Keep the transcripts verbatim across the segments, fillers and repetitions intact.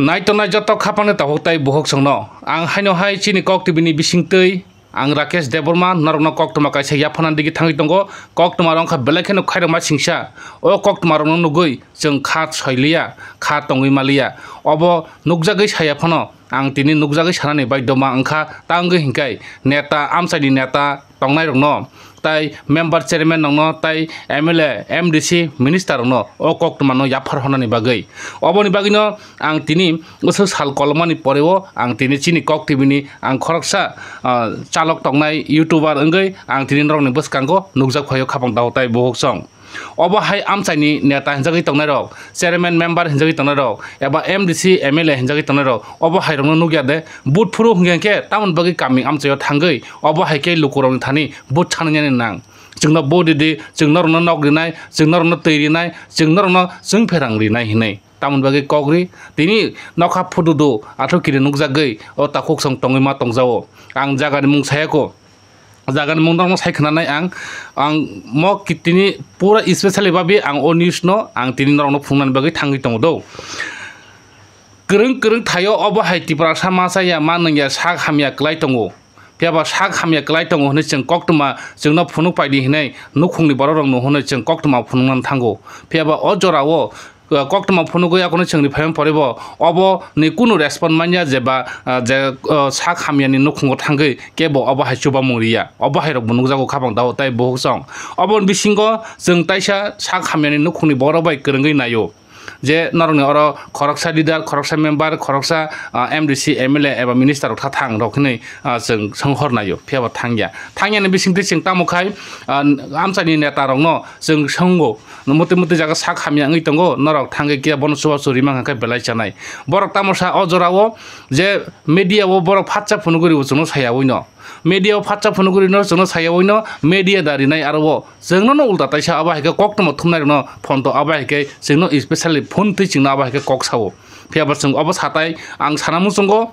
Naitongnai joto khapangni takhuk tai bukhuk chwngno ang haino hai chini Kok T V ni bisingtwi ang Rakesh Debbarma norokno koktwma kaisa yapharnani digi thangwi tongo. Koktwma rok wngkha belai kheno khairokma singsa. O koktwma rokno nugwi chwng kha soiliya, kha tongwi maliya. Obo nukjagwi saya phano ang tini nukjagwi sanani baidhoma wngkha, ta wngwi hinkhe neta, amchaini neta tongnai rokno, tai member chairman rokno, tai M L A, M D C, minister rokno o koktwma no yaphar hwnani bagwi. Oboni bagwino ang tini bwswk sal kolomani poreo ang tini chini Kok T V ni ang khoroksa, ah, chalok tongnai YouTuber wngwi ang tini norokni bwskango nukjak phaio khapang daho tai bukhuk chwng. Obo hai amchaini neta hinjagwi tongnairok, chairman member hinjagwi tongnairok, eba M D C, M L A hinjagwi tongnairok, obo hairokno nukya de, vote phuru hwnkhe khe tamoni bagwi kami amchaio thangwi, obo hai khe lukurokni thani vote sanani nang. Chwngno vote ridi, chwng norokno nok rinai, chwng norokno twi rinai, chwng norokno chwng pherang rinai hinwi. Tamoni bagwi kok ri, tini nokha photo do, athuk kiri nukjagwi, o takhuk song tongwi ma tongjao. Ang jagani mung sayako. Jagani mung norokno sai khwnanai ang, ang mo ki-, tini pura specially babi ang o news no ang tini norokno phunuknani bagwi thangwi tongo do. Kwrwng kwrwng thaio obo hai Tiprasa masa ya ma nung ya sak hamya kwlai tongo. Phiya ba sak hamya kwlai tongo hwnwi chwng koktwma chwngno phunuk paidi hwnwi nukhungni borok rokno hwnwi chwng koktwma phunuknani thango. Phiya ba o jorao uh, koktwma phunugwi akono chwngni phaima poribo obo ni kunu respond manya je ba, uh, je, uh, sak hamyani nukhungo thangwi kebo obo hai chubamung riya, obo hai rokbo nukjago khapang dao tai buhuk song. Oboni bisingo chwng taisa sak hamyani nukhungni borok bai kwrwngwi naio je norokni oro khoroksa leader, khoroksa member, khoroksa, uh, M D C, M L A eba minister rok tha thang rok hinwi, uh, chwng songhor naio, phiya ba thangya. Thangyani bisingtwi chwng tamo khai, uh, amchaini neta rokno chwng songo. Mwtwi mwtwi jaga sak hamya wngwi tongo, norok thangwi kiya bono chubachu rima hwnkhe belai chanai. Borok tamo sa o jorao je media o borok phatsa phunugwi rw chwngno sayawi no. Media o phatsa phunugwi rwno chwngno sayawi no media da rinai aro o chwngno no ulta taisa abo hai khe koktwma thumnai rokno phone to abo hai khe chwngno specially phone twi chwngno abo hai khe kok sao. Phiya ba chwng obo satai ang sana muchungo.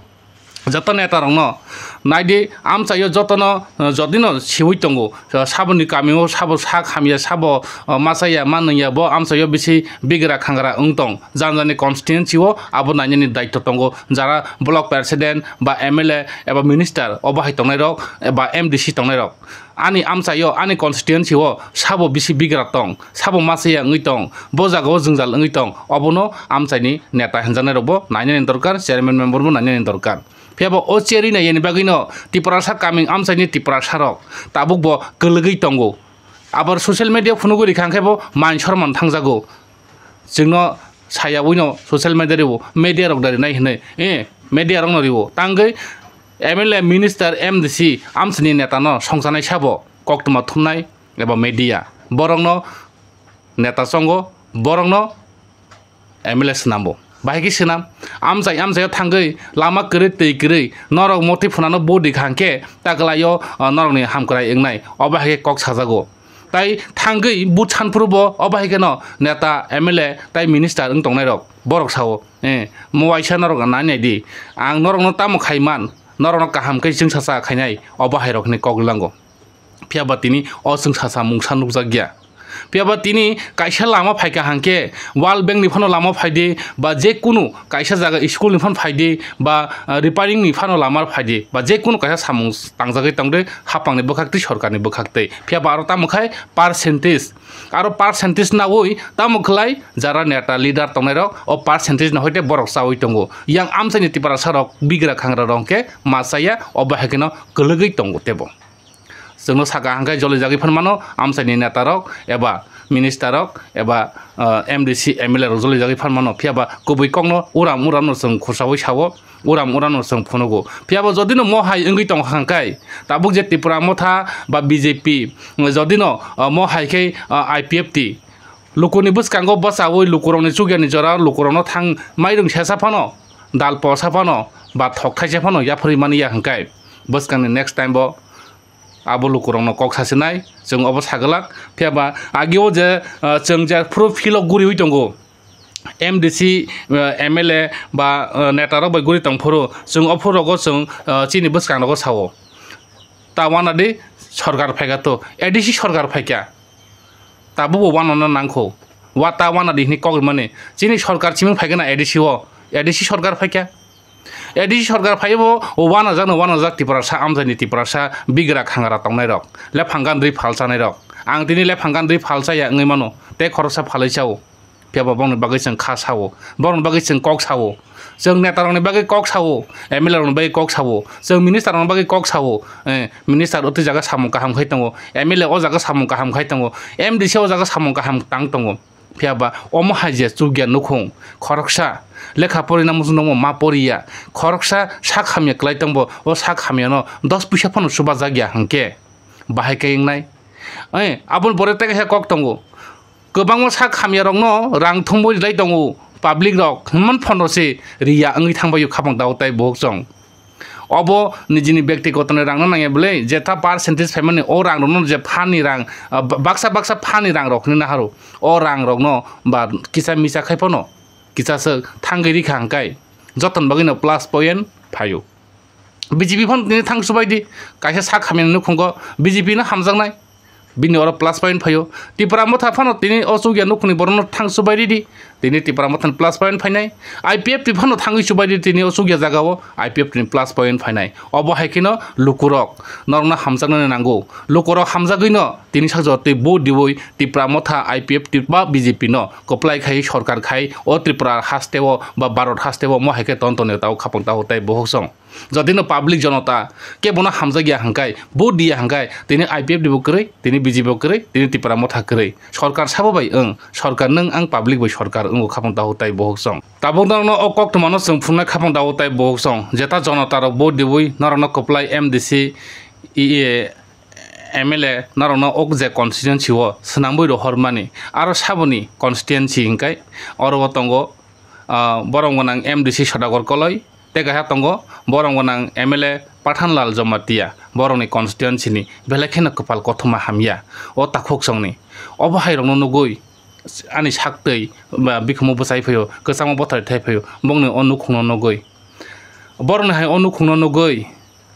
Joto neta rokno naidi, amchaio jotono, eh, jodino siwi tongo, eh, saboni kamio sabo sak hamya, sabo, eh, machaya ma nungya, bo amchaio bisi bigra khangra wng tong. Jani jani constituency o abo nainani daityo tongo, jara block president ba M L A eba minister obo hai tongnai rok, eba M D C tongnai rok. Ani amchaio, ani constituency o sabo bisi bigra tong, sabo machaya wngwi tong, bo jagao jwngjal wngwi tong, obono amchaini neta hinjaknai rokbo nainani dorkar, chairman member bo nainani dorkar. Phiya bo o chair ri naiyani bagwino Tiprasa kaming amchaini Tiprasa rok tabuk bo kwlwgwi tongo. Abar social media phunugwi rikha hwnkhe bo man sorman thangjago. Chwngno sayawi no social media riwo, media rok da rinai hinwi, eh, media rok no riwo. Tangwi M L A, minister, M D C, amchaini neta no songchanai sabo koktwma thumnai eba media. Borok no neta chongo, borok no M L A swnambo. Bahai khe swnam. Amchai amchaio thangwi lama kwrwi twi kwrwi norok moti phunano vote rikha hwnkhe ta kwlaio, ah, norokni hamkrai wngnai. Obo hai khe kok sajago. Tai thangwi vote sanphuru bo obo hai kheno neta, M L A tai minister wng tongnai rok borok sao, eh, mo waisa norok nai nai di. Ang norokno tamo khai man, norokno kaham khe chwngsacha khainai, obo hai rok hinwi kok lango. Phiya ba tini o chwngsacha mungsa nukjakya. Phiya ba tini kaisa lama phaikha hwnkhe World Bank ni phano lama phaidi, ba je kunu kaisa jaga school ni phano phaidi, ba, ah, repairing ni phano lama phaidi, ba je kunu kaisa samung tangjagwi tongdi hapang ni bwkhak twi sorkar ni bwkhak twi. Phiya ba aro tamo khai percentage, aro percentage naui tamo khlai jara neta leader tongnai rok o percentage no hoite borok chaui tongo. Yang amchaini Tiprasa rok bigra khangra rok hwnkhe ma chaya, obo hai kheno kwlwgwi tongo tebo. Chwngno saka hwnkhe jolijagwi phan mano amchaini neta rok eba minister rok eba, ah, M D C, M L A rok jolijagwi phan mano, phiya ba kubui kokno uram uram no chwng khursaui sao, uram uram no chwng phunugo. Phiya bo jodi no mo hai wngwi tong kha hwnkhe tabuk je Tipra Motha ba B J P jodi no, ah, mo hai khe, ah, I P F T Lukuni bwskango bwchaui lukurokni chukyani jora lukurokno thang mairung sesa phano, dal posa phano, ba thok thaisa phano yapharwi mani ya hwnkhe bwskangni next time bo abo lukurokno kok sasinai chwng obo sagwlak. Phiya ba agio je, ah, chwng je phuru field o guriui tongo, M D C, ah, M L A ba, ah, neta rok bai guri tong phuru chwng o phuru rogo chwng, ah, chini bwskang rogo sao. Ta wana di sorkar phaikha to, A D C sorkar phaikha. Tabukbo wanano nangkho. Wa ta wana di hwnwi kok rwmani. Chini sorkar chimung phaikha na A D C o. A D C sorkar phaikha. A D C sorkar phaibo wanajak no wanajak Tiprasa amchaini Tiprasa bigra khangra tongnai rok. Lephang gandri phal chanai rok. Ang tini lephang gandri phal chaya wngwi mano. Tei khoroksa phalwi chao. Phiya ba bongni bagwi chwng kha sao, bongni bagwi chwng kok sao, chwng neta rokni bagwi kok sao, M L A rokni bagwi kok sao, chwng minister rokni bagwi kok sao, eh, minister o twi jaga samung kaham khai tongo, M L A o jaga samung kaham khai tongo, M D C o jaga samung kaham tang tongo. Phiya ba omo hai je chukya nukhung, khoroksa lekha porina muchung tongmo ma poriya, khoroksa sak hamya kwlai tongbo, o sak hamyano dos puisa phano chubajak ya hwnkhe bahai khe wngnai. Eh, aboni pore tei kaisa kok tongo. Kwbangma sak hamya rokno rang thumwi rilai tongo public rok, hwnman phano se riya wngwi thangbaio khapang dao tai bohok chong. Obo nijini bektigotoni rangno nangya bwle, jetha percentage phaimani o rang rokno je phani rang, ah, ba-, baksa baksa phani rang rok hinwi naharo. O rang rokno ba kisa misa khai phano kisa se thangwi rikha hwnkhe jotoni bagwino plus point phaio. B J P phano tini thang subai di, kaisa sak hamya nukhungo B J P no hamjaknai, bini oro plus point phaio. Tipra Motha phano tini o chukya nukhungni borokno thang subai ridi, tini Tipra Mothani plus point phainai. I P F T phano thangwi subai di, tini o chukya jagao I P F T ni plus point phainai. Obo hai kheno lukurok norokno hamjaknani nango. Lukurok hamjagwino tini sakjagao tei vote diwi Tipra Motha, I P F T ba B J P no kwplai khai sorkar khai o Tripura hasteo ba Bharat hasteo mo hai khe ton tonio tao khapang tao tai bohok song. Jodi no public jonota kebono hamjakya hwnkhe, vote diya hwnkhe, tini I P F T bo kwrwi, tini B J P bo kwrwi, tini Tipra Motha kwrwi. Sorkar sabo bai wng, sorkar nwng ang public bai sorkar wngo khapang dao tai bohok song. Tabuk norokno o koktwmano chwng phunuknai khapang dao tai bohok song. Jeta jonota rok vote diwi norokno kwplai M D C, E A, M L A norokno o je constituency o swnamwi rohormani. Aro saboni constituency hwnkhe oro o tongo, ah, borom gwnang M D C Sodagor Koloi, tei kaisa tongo borom gwnang M L A Pathanlal Jamatia, borokni constituency ni belai kheno kwpal kothoma hamya o takhuk songni. Obo hai rokno nugwi ani saktwi ba bikhumo bwchai phaio, kwchangma bothai thai phaio, bongni o nukhungno nugwi. Borokni hai o nukhungno nugwi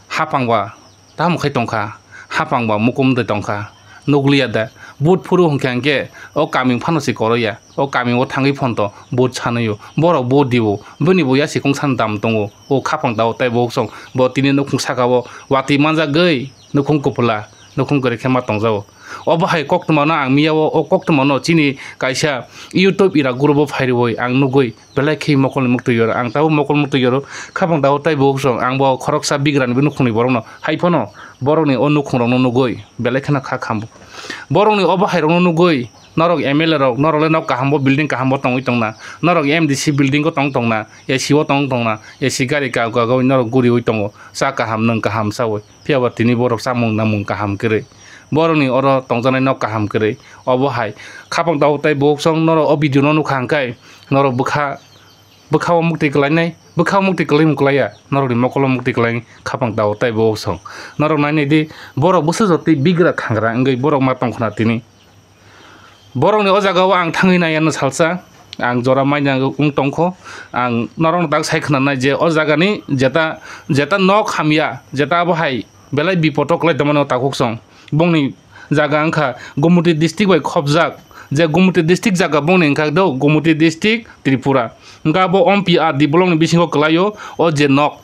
hapang ba tamo khai tongkha, hapang ba mukum de tongkha, nukliya da. Vote phuru hwnkhe hwnkhe o kaming phano se koroya, o kaming o thangwi phonto vote sanwi o, borok vote dibo, bini bo yasikung san dam tongo, o khapang dao tai bo song bo tini nukhung saka o watwi manjak gwi nukhung kupula, nukhung kwrwi khe ma tongjago. Obo hai koktwmano ang miya o, o koktwmano chini kaisa YouTube ira group o phai rwui ang nugwi belai khe mokolni muktwi yoro, ang tabuk mokolni muktwi yoro, khapang dao tai bo song ang bo khoroksa bigrani bo nukhungni borokno hai phano borokni o nukhungrokno nugwi belai kheno kha khambo. Borokni obo hai rokno nugwi norok M L A rok, norok le nok kaham bo building kaham bo tongwi tongna, norok M D C building o tong tongna, A C o tong tongna, A C gari ka ka norok guriwi tongo, cha kaham nwng kaham chawi. Phiya ba tini borok chamung namung kaham kwrwi. Borokni oro tongjaknai nok kaham kwrwi. Obo hai khapang dao tai bo song norok o video no nukha hwnkhe norok bwkha, bwkha o muktwi kwlainai, bwkha o muktwi kwlaimung kwlaiya, norokni mokol o muktwi kwlaini khapang dao tai bo song. Norok nainai di, borok bwsajak tei bigra khangra wngwi borok ma tongkhna tini. Borokni o jaga o ang thangwi naiya no salsa, ang jora maina wng tongkho, ang norokno tak sai khwnanai je o jagani jeta, jeta nok hamya, jeta abo hai belai bipodo kwlai tongmani o takhuk song. Bongni jaga wngkha Gumoti district bai khopjak, je Gumoti district jaga bongni wngkha do Gumoti district Tripura. Wngkha abo Ompi R D block ni bisingo kwlaio o je nok.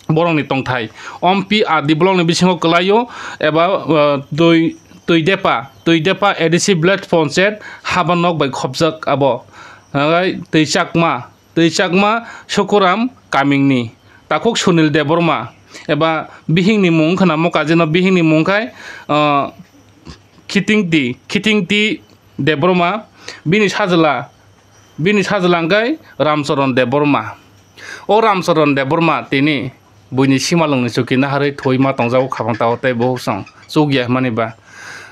Borokni tongthai Ompi R D block ni bisingo kwlaio eba, uh, twi, twi depa, twi depa A D C Village Panchayat haba nok bai khopjak abo. Twi Chakma, twi Chakma Sukuram kamingni takhuk Sunil Debbarma eba bihingni mung khna mo kajino bihingni mung khai, uh, Khitingti, Khitingti Debbarma, bini sajla, bini sajla hwnkhe Ramcharan Debbarma. O Ramcharan Debbarma tini buini simalwngni chuki naharwi thwi ma tongjago khapang tao tei bohok song chukya hwnmani ba.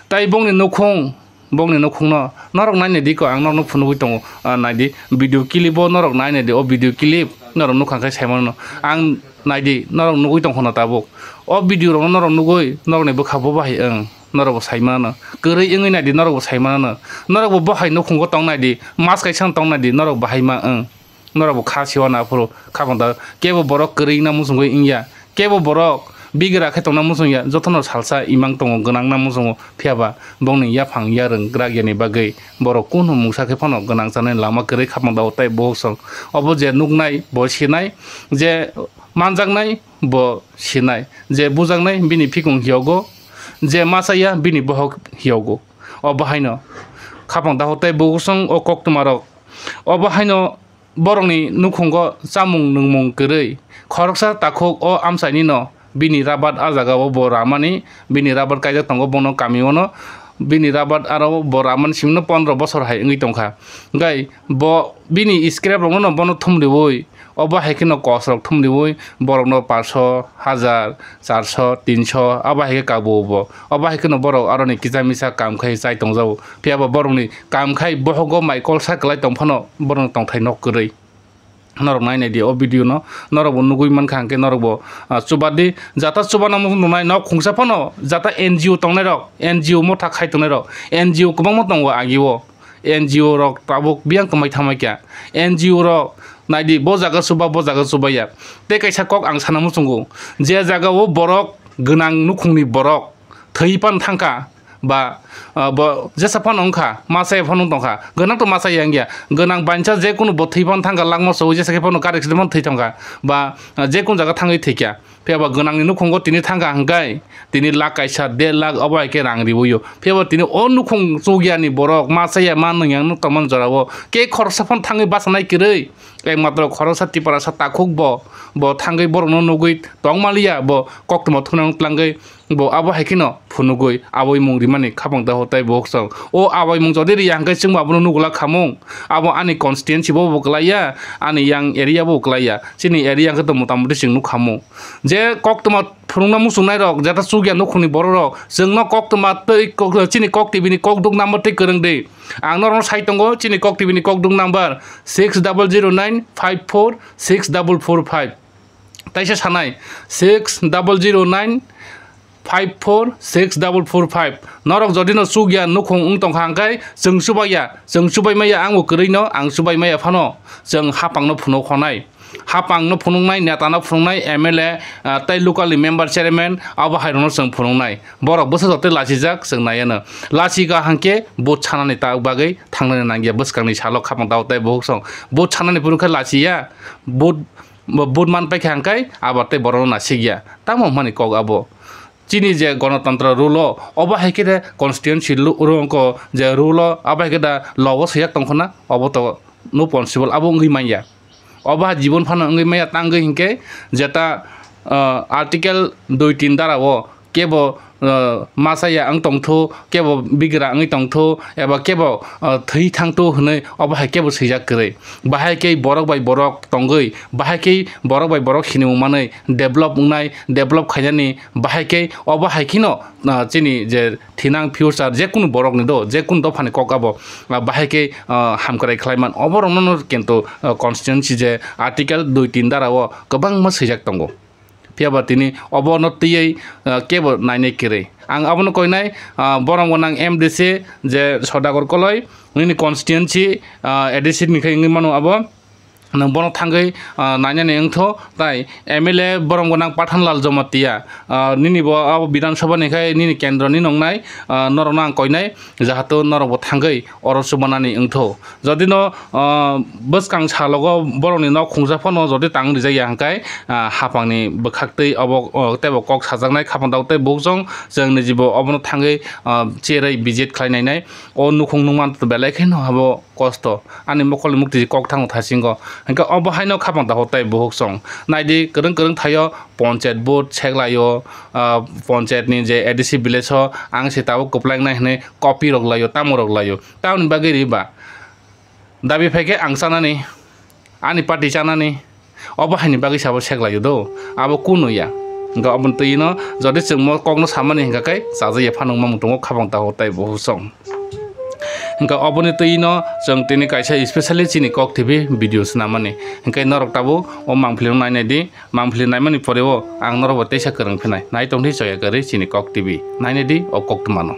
Tai bongni nukhung Bongni nukhungno norok nainai di ko, ang norokno phunugwi tongo, ah, naidi video clip o norok nainai di, o video clip norok nukha khe sai mano. Ang naidi norok nugwi tongkha no tabuk. O video rokno norok nugwi norokni bwkha bo bahai wng, norok bo sai mano. Kwrwi wngwi naidi, norok bo sai mano. Norok bo bahai nukhungo tong naidi, mas kaisa tong naidi, norok bahai ma wng. Norok bo kha siwana aphuru kha panda kebo borok kwrwi wngna muchungwi wngya, kebo borok bigra khe tongna muchungya, jotono salsa imang tongo, gwnang na muchungo, phiya ba bongni yaphang yarwng grak yani bagwi borok kunu mungsa khe phano gwnang chanani lama kwrwi kha panda o tei bohok song. Obo je nuknai bo sinai, je manjaknai bo sinai, je bujaknai bini phikung hiyogo, je machaya bini bohok hiyogo. Obo haino kha panda o tei bohok song o koktwma rok. Obo haino borokni nukhungo chamung nwngmung kwrwi. Khoroksa takhuk o amchaini no bini rabat a jaga o bo ramani, bini rabat kaijak tongo bono kami o no, bini rabat aro bo ramani simi no pondro bosor hai wngwi tongkha. Gai bo bini scrap rokno no bono thumriwi, obo hai kheno kos rok thumriwi borokno paso, hajar, charso, tinso, abo hai khe kabo bo. Abo hai kheno borok aroni kisa misa kam khai chai tongjago. Phiya bo borokni kam khai bohogo mai kolsa kwlai tong phano borokno tongthai nok kwrwi. Norok nainai di o video no, norok bo nugwi mankha hwnkhe norok bo, ah, chuba di. Jata chuba nang nunai nok khungsa phano jata N G O tongnai rok, N G O motha khai tongnai rok, N G O kwbangma tongo agi o. N G O rok tabuk biyang kwmai thamai kha. N G O rok naidi, bo jaga chuba, bo jaga chuba ya. Tei kaisa kok ang sana muchungo, je jaga o borok gwnang nukhungni borok thwi pan thangkha ba, ah, bo jesa phano wngkha, masa ya phano tongkha, gwnang to masa ya wngya, gwnang bansa je kunu bo thwi pan thangkha, langma so jesa khe phano kari khe phano thwi thangkha ba, ah, je kun jaga thangwi thwikha. Phiya ba gwnangni nukhungo tini thangkha hwnkhe tini lakh kaisa, der lakh obo hai khe rang riwi o. Phiya ba tini o nukhung chukya ni borok ma chaya ma nwngyang nuk tongmani jora o khe khoroksa phano thangwi bachanai kwrwi. Ekmatro khoroksa Tiprasa takhuk bo, bo thangwi borokno nugwi tong maliya, bo koktwma thunang tlangwi bo abo hai kheno phunugwi aboi mung rimani khabang daho tei bohok song. O aboi mung jodi riya hwnkhe chwngbo abono nugula khamung. Abo ani constituency bo bo kwlaiya, ani yang area bo kwlaiya. Chini area hwnkhe to motamuti chwng nukha mung. Je koktwma phunukna muchungnai rok, jeta chukya nukhungni borok rok, chwngno koktwma tei kok-, chini kok tibini kokduk number tei kwrwng di. Ang norokno sai tongo, chini kok tibini kokduk number six double zero nine five four six double four five. Taisa sanai, six double zero nine five four six double four five. Norok jodi no chukya nukhung wng tongkha hwnkhe chwng chubaiya, chwng chubai maya, ang bo kwrwi no, ang chubai maya phano chwng hapang no phunuk khonai. Hapang no phunuknai, neta no phunuknai, M L A, ah, tei local ni member, chairman, abo hai rok no chwng phunuknai. Borok bwsa joto lachijak chwng naiya no. Lachi ka hwnkhe vote sanani ta bagwi thangnani nangya, bwskang ni salo khapang tao tei bohok song. Vote sanani phuru khe lachiya, vote, vote man paikha hwnkhe abo tei borok no nasikya. Tamo hwnmani kok abo. Chini je gonotantra rule o, obo hai khe de constituency lu-, rule ko je rule o, abo hai khe da law o swiyak tongkha na, obo to no possible, abo wngwi manya. Obo ha jibon phano wngwi manya, tangwi hinkhe jeta, ah, article dui tin dara o kebo, ah, machaya wng tongthu, kebo bigra wngwi tongthu, eba kebo, ah, thwi thangthu hwnwi obo hai kebo swijak kwrwi. Bahai khe borok bai borok tongwi, bahai khe borok bai borok sinimung manwi develop wngnai, develop khainani, bahai khe obo hai kheno, ah, chini je thinang future je kunu borok ni do, je kunu dopha ni kok abo, ah, bahai khe, ah, hamkrai khlai man, obo rok no kintu, ah, constituency je article dui tin dara o kwbangma swijak tongo. Phiya ba tini obo no twiwi, ah, kebo nainai kwrwi. Ang abo no koinai, ah, borom gwnang M D C je Sodagar Koloi, nini constituency, ah, A D C ni khai wngwi mano abo. Nwng bono thangwi, ah, nainani wngtho, tai M L A borom gwnang Pathanlal Jamatia, ah, nini bo abo Bidhan Sabha ni khai nini kendro ni nongnai, ah, norok no ang koinai, jahato norok bo thangwi oro chubanani wngtho. Jodi no, ah, bwskang salogo borok ni nok khungsa phano jodi tang rijak ya hwnkhe, ah, hapang ni bwkhak twi obo, oh, teibo kok sajaknai khapang tei bukjong chwng ni jibo obo no thangwi, ah, cherwi visit khlai nainai. O nukhung nukman belai kheno abo kosto. Ani mokol ni mukti kok thango thasingo. Hingke obo haino khapang taho tei buhuk song. Naidi kwrwng kwrwng thaio ponchayat vote seklaio, ah, ponchayat ni je A D C village o ang se tabuk kwplai nai hinui copy rok laio, tamo rok laio. Tamoni bagwi riba? Dabi phaikhe ang chanani, ani party chanani, obo haini bagwi sabo seklaio do. Abo kunu ya. Hingke oboni twi no jodi chwng mo kok no samani hingka khe chajakya phano wngma mutungo khapang taho tei buhuk song. Hwnkhe oboni twi no chwng tini kaisa specially chini Kok T V video swnamani. Hwnkhe norok tabuk o mangpili no nainai di, mangpili naimani pore o ang norok bo teisa kwrwng phinai. Nai tong di choya kwrwi chini Kok T V. Nainai di o koktwma no.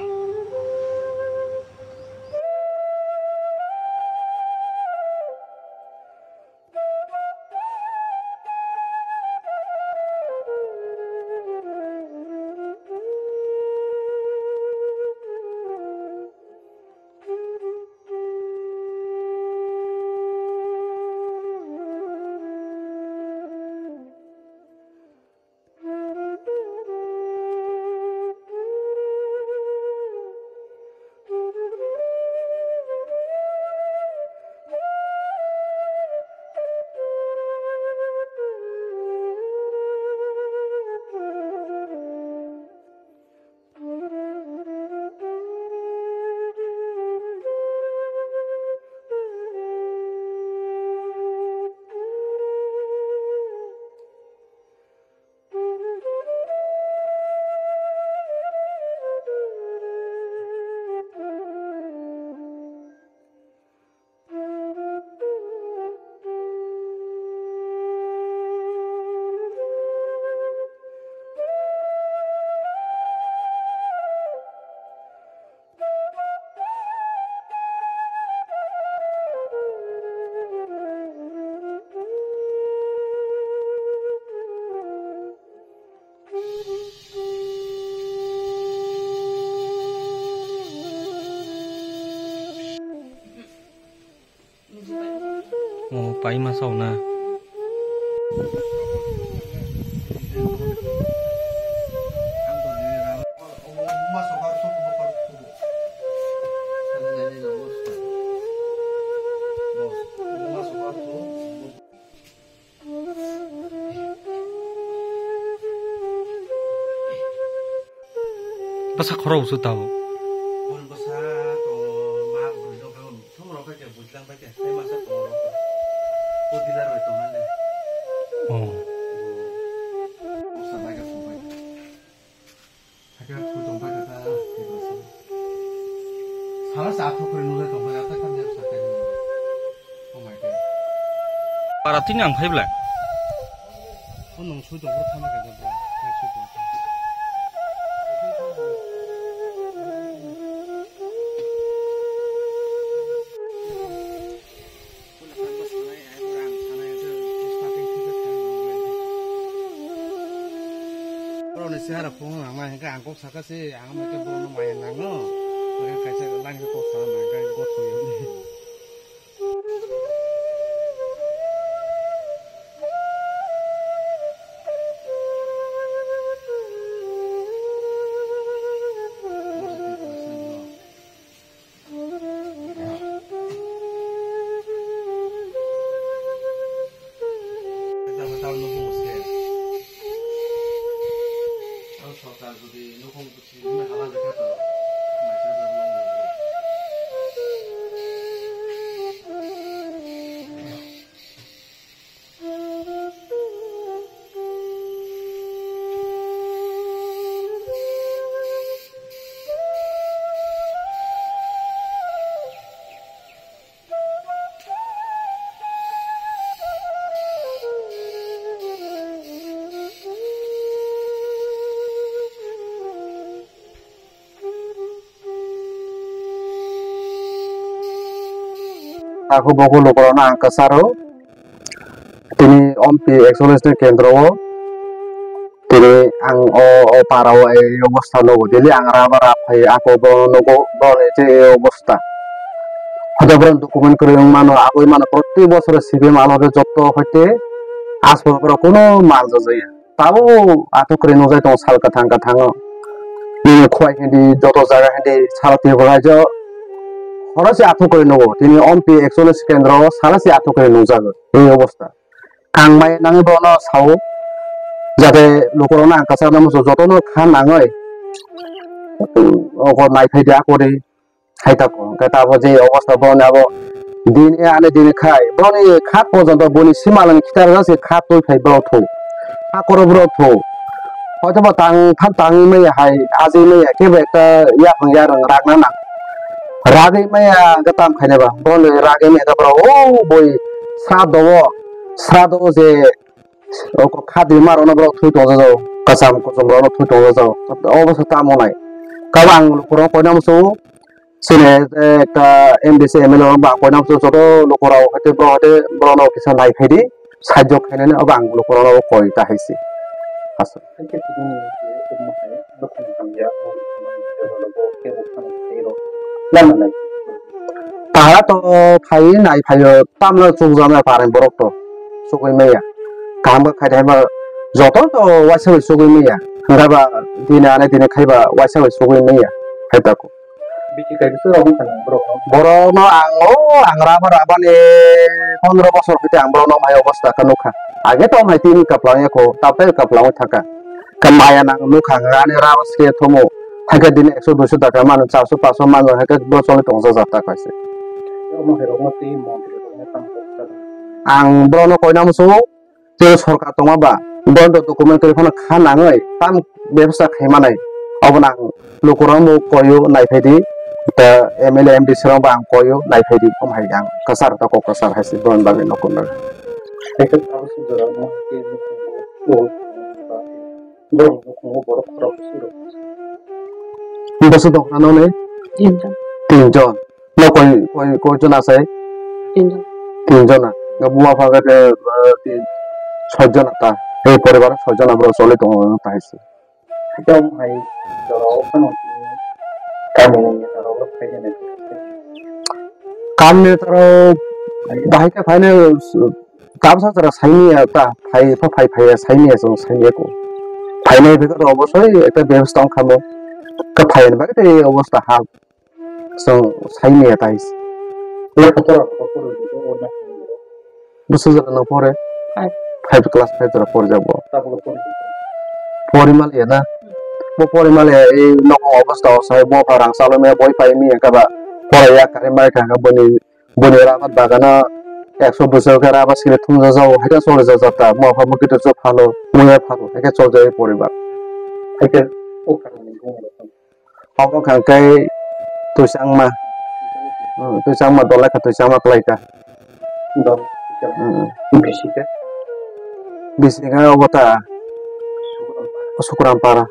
O, pai ma sao na. Bwsa khorok se tabuk. Boni bwsa tongo, ma bwrwi rok khe thumrok khe bujlang bai khe, tei masa tongo rok. O dealer bai tongna le. Oh. Bwsa bai khe tongbai. Hakhe phu tongbai khe ta, tei bwsa. Sala se athuk khe nujai tongbai, ata khan jeb sakai. Oh my God. Para tini ang phai bwlai. O nung sui tong, bro, thama khe, bro, bro. Nung sui tong. Bro, ni sihara phone nang nai, hingke ang kok saka se, ang mai ke bro no maya nang no. Hingke kaisa line ke kok sana nang, hingke kok thoi. Takhuk bukhuk lukurokno ang kwcharo. Tini ompi ekchollish ni kendro o tini ang o, o para o ei obostha nugo. Daily ang raba rab phai, ako bono nugo, bono je ei obostha. Hote bono document kwrwi wng mano, aboni mano proti bosoro C P M alore jotto hoite aswk borok kuno manjajaya. Tabuk athuk kwrwi nukjai tongo sal kwthang kwthango. Nini khwlai hindi joto jaga hindi sal Tripura rajyo khorokse athuk kwrwi nugo. Tini ompi ekchollish kendro o salase athuk kwrwi nukjago ei obostha. Ang mai nangwi bono sao, jate lukurokno ang kwchakna muchung jotono kha nangwi oko naiphai di akorwi. Hai tako, hwnkhe tabuk je obostha boni abo din e ani din khai, boni khat porjonto boni simalwng khitar jase khat twi phai borok thung, hakoro borok thung. Hoitobo tang than tangwi maya hai, ajwi maya kebo ekta yaphang yarwng ragna nang. Ragwi maya hwnkhe tam khainai ba. Bono ragwi maya hwnkhe borok o boi srado o, srado o je o kok kha di ma rokno borok thwi tongjago. Kwcham kuchum rokno thwi tongjago. Obo se tamo nai. Kabo ang lukurok koina muchungo. Chini ekta M D C M L A rok ba koina muchungo joto lukurok hwtwi borok hwtwi borokno kisa nai phaidi. Sajwk khainani obo ang lukurokno koi ta hai se. Aswk. Tara to phai nai phaio tamno chukjaknai pareng borok to chugui maya. Kaham khe khai thai ma joto to waisa bai chugui maya. Hwnkhe ba dini anai dini khai ba waisa bai chugui maya. Hai tako. Bisi kaisa rok wngkha nang borok no. Borok no ang o ang raba rabani pondro bosor phaite ang borok no mai obostha khe nukha. Age to mai tini kaplang ya kho, taptai kaplang thaka. Khe maya nang nukha ani raba se thomo. Hakhe dini ekso duiso taka mano, charso paso mano, hakhe bo choli tongsa jata kaise. Omo hai rok no twi montri rok no tang kok ta. Ang borok no koina muchungo. Tei sorkar tongma ba, bondo document kwrwi phano kha nangwi tam bebasta khai manai. Obono ang lukurokno koio naiphai di, ta M L A M D C rokno bo ang koio naiphai di, omo hai ang kwchar ta kok kwchar hai se bono bagwi nokol bagwi. Hai khe tabuk swijak rok no hai khe nukhungo borok nukhungo borok khorok siro. Bwswk dong khna noni? Tinjon. Tinjon. No koi, koi, koi jona se? Tinjon. Tinjona. Ga buma pha ga te, eh, tin, soi jona ta. Ei poribar soi jona bro choli tongo ta hai se. Hakhe omo hai jora o phano tini kamini netarok rok phai jani. Kamini netarok bahai khe phaino, kabsa jora saini ya ta, phai pha phai phai ya saini ya chwng saini ya ko. Phainai bikhe obosoi ekta bebostha wngkha mo. Khe phaini bagwi tei obostha ha. Chwng saimaya tai. Lekha pora kho poro di, o na. Bwswk jora no pore? Five. Five class five jora pore jabo. Tabuk pore di. Pori maliya na? Bo pori maliya, ei nokong obostha o sai bo pha rang chalwi maya boi pai maya khe ba pora ya kari mai kha khe boni, boni rabat bagana ekso bwswk khe rabat sile thumjak jago, hai khe choli jak jak ta, mo pha mukitwi chuk phano, muya phano, hai khe choli jak poribar. Hai khe o kha ni bumung rok. Obo kha khe twichangma. Hmm, twichangma dol kha twichangma kwlai kha. Dol. Hmm. Bisi khe? Bisi khe obo ta. Sukram para.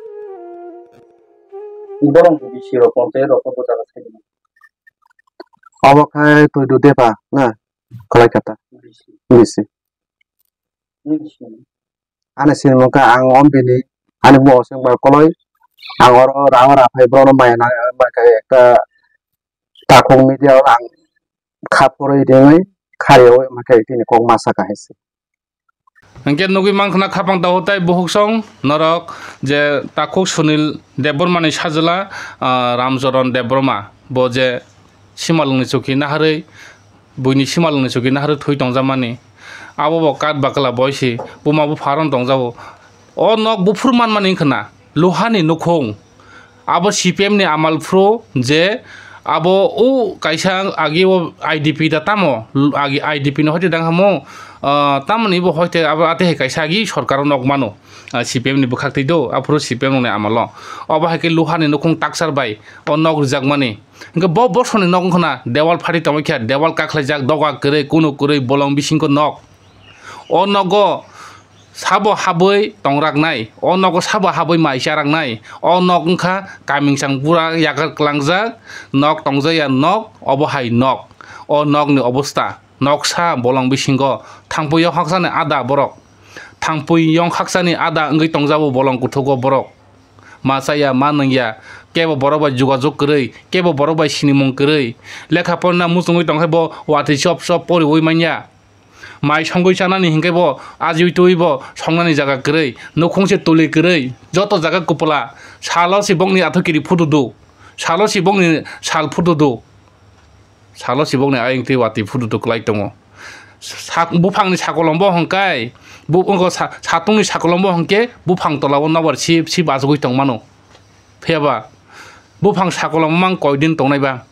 Borok bisi rok ponchayat rok bo jaga sai. Obo khe twi du depa na kwlai kha ta. Bisi. Bisi. Bisi. Ani sinimung khe ang o bini, ani bumung se wngkha Koloi. Ang oro rang ra phai borokno maya nang, maya khe ekta takhuk media o ang kha phurwi ringwi khariui maya khe tini kok ma saka hai se. Hwnkhe nugui mankha na khapang tahu tai bukhuk song norok je takhuk Sunil Debbarma ni sajwla, ah, Ramcharan Debbarma bo je simalwng ni chukhi naharwi, buini simalwng ni chukhi naharwi thwi tongjakmani. Abo bo kat bakla boi se buma bupha aro tongjago. O nok buphuru manmani wngkha na, luha ni nukhung. Abo C P M ni amal phuru je abo o kaisa agi o I D P da tamo, agi I D P ni hoite dang hamo, ah, tamoni bo hoite abo ate hai kaisa agi sorkar o nok mano. Ah, C P M ni bwkhak twi do, aphuru C P M ni amal o. Obo hai khe luha ni nukhung taksar bai o nok rijakmani. Hwnkhe bo bosoni nok wngkha na dewal phari tongwi khe, dewal kakhlaijak, doga kwrwi, kunu kwrwi, bolong bisingo nok. O nogo sabo habwi tongraknai, o nogo sabo habwi mai charaknai, o nok wngkha kamingsang pura yagar kwlangjak, nok tongjaya nok, obo hai nok. O nokni obostha, noksa bolong bisingo thangpui yok haksani ada borok, thangpui yong haksani ada wngwi tongjago bolong kuthugo borok. Ma chaya, ma nungya, kebo borok bai jogajog kwrwi, kebo borok bai sinimung kwrwi. Lekha porina muchungwi tongkhe bo watwi chop chop poriui manya. Mai songwi chanani hinkhe bo ajiui twiwi bo songnani jaga kwrwi, nukhung se tuli kwrwi, joto jaga kupula. Salo se bokni athukiri phutudu, salo se bokni sal phutudu. Salo sibokni ayang twi watwi phutu tu kwlai tongo. Sak-, buphangni sakolombo hwnkhe, bu-, wngkha sa-, satungni sakolombo hwnkhe buphang tolao nokbar si, si bachugwi tongmano. Phiyaba buphang sakolombo mang koidin tongnaiba.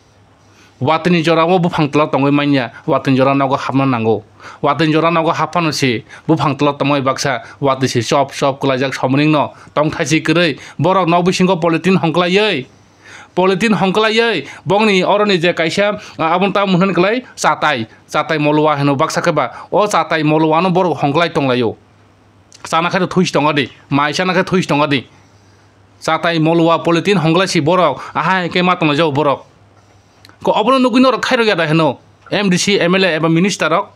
Watwini jorao buphang tola tongwi manya, watwini jora nogo hapna nango. Watwini jora nogo happhano si buphang tola tongmani baksa watwi si chop chop kwlaijak somoning no tongthai si kwrwi borok nok bisingo polythene hongklaiwi. Polythene hongklaiwi bongni oroni je kaisa, ah, aboni tamo hwnani kwlai chatai, chatai molwa hino baksa khe ba. O chatai molwano borok hongklai tonglaio. Chana khe thui si tongo di, mai chana khe thui si tongo di. Chatai molwa polythene hongklai si borok, ahai khe ma tonglaijao borok. Ko obono nugwi norok khairok ya da hino, M D C, M L A eba minister rok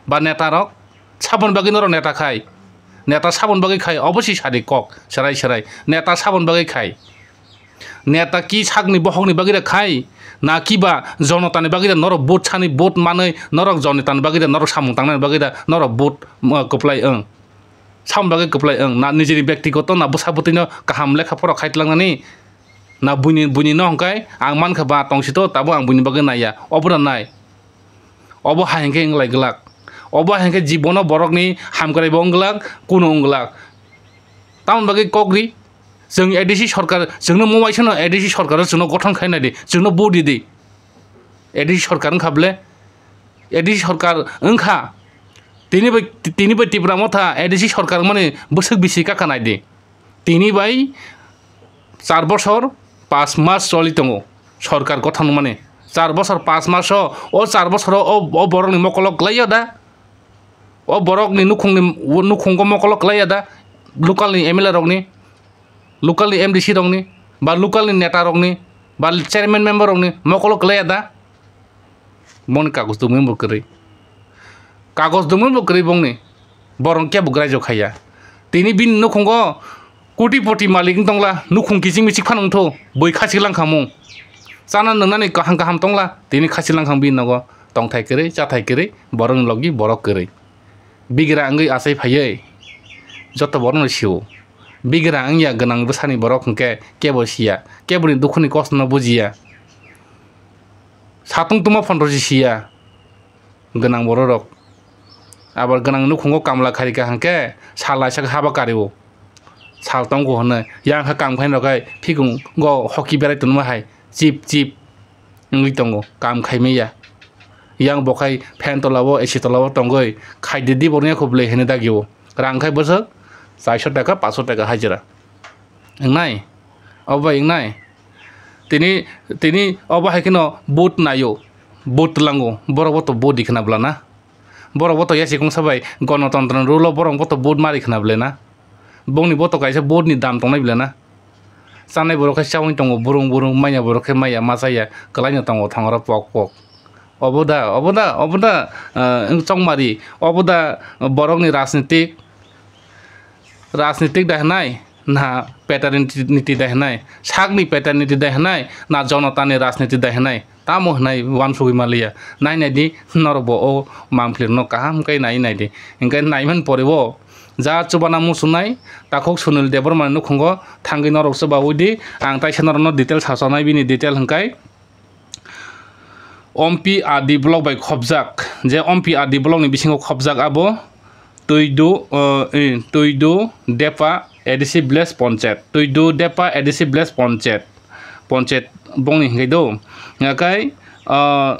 ba neta rok, saboni bagwi norok neta khai, neta saboni bagwi khai, obo si sadi kok serai serai, neta saboni bagwi khai. Neta ki sakni bohokni bagwi da khai, na kiba jonotani bagwi da norok vote sani, vote manwi norok jonotani bagwi da norok samung tangnani bagwi da norok vote, uh, kwplai wng. Samung bagwi kwplai wng. Na nijini byaktigoto na bwsa bwtwino kaham lekha pora khai tlangnani, na buini, buini no hwnkhe ang mankha ba tongsi to, tabuk ang buini bagwi naiya. Obo da nai. Obo hai hwnkhe wng lai glak. Obo hai hwnkhe jibono borokni hamkrai bo wng glak, kuno wng glak. Tamoni bagwi kok ri, chwng A D C sorkar, chwngno mubaisano A D C sorkar chwngno gothon khai nai di, chwngno vote di di. A D C sorkar wngkha ble, A D C sorkar wngkha. Tini bai, tini bai Tipra Motha A D C sorkar wngmani bwswk bisi kaka nai di. Tini bai char bosor pas mas choli tongo sorkar gothon wngmani. Char bosor pas maso, o char bosoro o, o borokni mokolo kwlaiya da? O borokni nukhungni, nukhungo mokolo kwlaiya da? Local ni M L A rokni, local ni M D C rokni, ba local ni neta rokni, ba chairman member rokni mokolo kwlaiya da? Bongni kagoj dumui bo kwrwi. Kagoj dumui bo kwrwi bongni. Borok kebo graijok khaiya. Tini bini nukhungo koti poti malik wng tongla, nukhung kiching michik phano wngtho, bui khachik langkha mung. Chana nwngnani kaham kaham tongla, tini khachik langkha bini nogo. Tongthai kwrwi, chathai kwrwi, borokni logi borok kwrwi. Bigra wngwi achai phaiwi joto borokno sio. Bigra wngya gwnang bwsani borok hwnkhe kebo siya, keboni dukhuni kostono bujiya. Satung tuma phonrosi siya gwnang bororok. Abar gwnang nukhungo kamla kharika hwnkhe sal laisa haba kario. Sal tongo hwnwi yang kha kam khainai rok hai phikungo hoki berai tonma hai chip chip wngwi tongo, kam khaimaya. Yang bo khai fan tolao, A C tolao tongwi khaidi di borokni yakho bwlwi hwnwi dagio. Rang khai bwswk chairso taka, panchso taka hajira. Wngnai? Obo bai wngnai? Tini, tini obo hai kheno vote naio, vote tlango, borok bo to vote di khna bwla na? Borok bo to yasi kongsa bai gonotontro ni rule o borok bo to vote mari khna bwle na? Bongni bo to kaisa vote ni dam tongnai bwle na? Chanai borok khe chaui tongo burung burung, manya borok khe maya ma chaya, kwlaino tongo thongoro pok pok. Obo da, obo da, obo da, ah, chongmari, obo da borokni rajnitik, rajnitik da hwnai, na paternity da hwnai, sakni paternity da hwnai, na jonotani rajniti da hwnai, tamo hwnai uansugui manliya. Nai nai di, norok bo o mampli rokno kaham khe nai nai di. Hwnkhe naiman pore o ja chubana muchungnai takhuk Sunil Debbarma ni nukhungo thangwi norok chubaui di. Ang taisa norokno detail sachanai, bini detail hwnkhe Ompi R D block bai khopjak, je Ompi R D block ni bisingo khopjak abo Tuidu, eh, eh, Tuidu Depa A D C village panchayat, Tuidu Depa A D C village panchayat, panchayat bongni hwnkhe do. Hwnkhe, eh,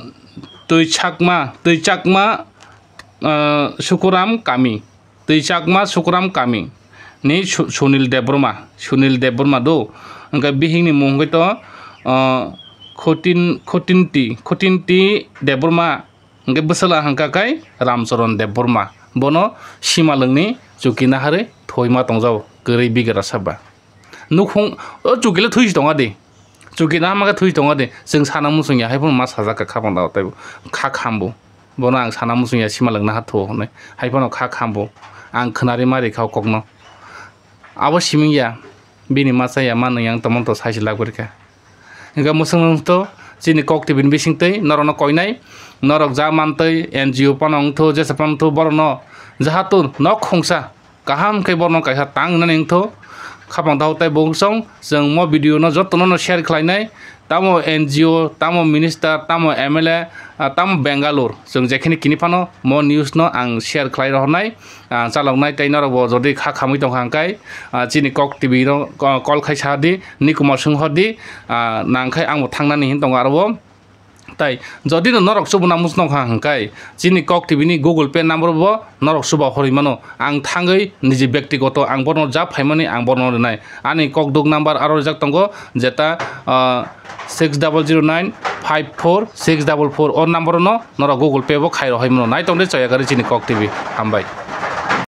Tuichakma, Tuichakma, eh, Sukuram kami. Twi Chakma Sukram kami ni Su-, Sunil Debbarma, Sunil Debbarma do. Hwnkhe bihikni mung hwnkhe to, ah, Khotin-, Khotinti, Khotinti Debbarma. Hwnkhe bwsala hwnkha khe Ramcharan Debbarma. Bono simalwngni chuki naharwi thoima tongjago, kwrwi bigra saba. Nukhung, o chukile thwi si tonga di. Chukina hama khe thwi tonga di. Chwng sana muchung ya, hai phano ma sajak kha, kha panda tei kha khambo. Bono ang sana muchung ya, simalwk naha thu hwnwi. Hai phano kha khambo. Ang khwnari mari kha o kokno. Abo siming ya, bini ma cha ya, ma nung yang tamo to sai si lak bwrwi kha. Hingkhe muchung nung to chini Kok T V ni bising twi norokno koinai, norok ja man twi N G O phano wng thu, jesa phano wng thu, borokno jaha tu nok khungsa. Kaham khe borokno kaisa tang nani wngtho. Khapang dao tei bo wngsong, chwng mo video no jotono no share khlainai. Tamo N G O, tamo minister, tamo M L A, ah, tamo Bangalore. Chwng jekhini kini phano mo news no ang share khlai rohornai, ah, chaloknai tei norok bo jodi kha khamwi tongkha hwnkhe, ah, chini Kok T V no, ah, call khai sa di, Nikumar Singh hor di, ah, nang khai ang bo thangnani hin tongo aro bo. Tai jodi no norok subuna musnok ha hwnkhe chini Kok T V ni Google Pay number bo norok suba horwi mano. Ang thangwi niji bektigoto ang bono ja phaimani ang bono rwnai. Ani kokduk number aro rijak tongo jeta, ah, six double zero nine five four six double four, o number no norok Google Pay bo khai rohoi mano. Nai tongde choya gari chini Kok T V. Hambai.